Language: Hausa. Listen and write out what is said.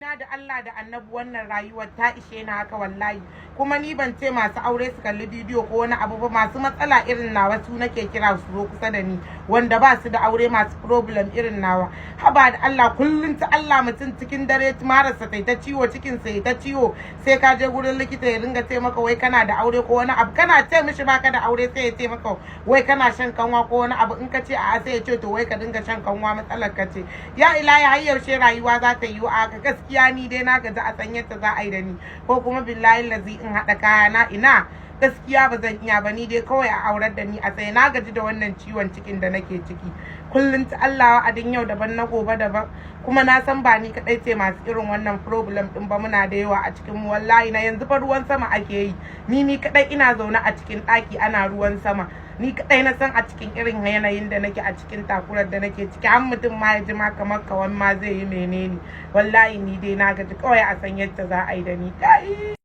Na da Allah da Annabi, wannan rayuwar ta ishe ni haka wallahi. Kuma ni ban ce masu aure su kalli bidiyo ko wani abu ba. Masu matsala irin nawa su nake kira su zo kusa da ni, wanda ba su da aure, masu problem irin nawa. Haba da Allah, kullun ta Allah mutum cikin dare marasa ta ciwo, cikin sa ta ciwo, sai ka je gurin likita ya ringa ce maka wai kana da aure ko wani abu. Kana ce mishi baka da aure, sai ya ce maka wai kana shan kanwa ko wani abu. In ka ce a'a, sai ya ce to wai ka dinga shan kanwa, matsalar ka ce. Ya ilahi, har yaushe rayuwa za ta yiwu a haka? Gaskiya ni dai na gaji. A san yadda za a yi da ni, ko kuma billahi lazi in haɗa kaya na ina. Gaskiya ba zan iya ba. Ni dai kawai a aurar da ni a tsaye. Na gaji da wannan ciwon cikin da nake ciki kullum. Ta Allah, wa'adin yau daban, na gobe daban. Kuma na san ba ni kadai ce masu irin wannan problem din ba, muna da yawa a cikin mu wallahi. Na yanzu fa ruwan sama ake yi, ni kadai ina zaune a cikin ɗaki ana ruwan sama. Ni kadai na san a cikin irin yanayin da nake, a cikin takurar da nake ciki, har mutum ma ya ji ma kamar kawan ma zai yi menene. Wallahi ni dai na gaji. Kawai a san yadda za a yi da ni. Kai.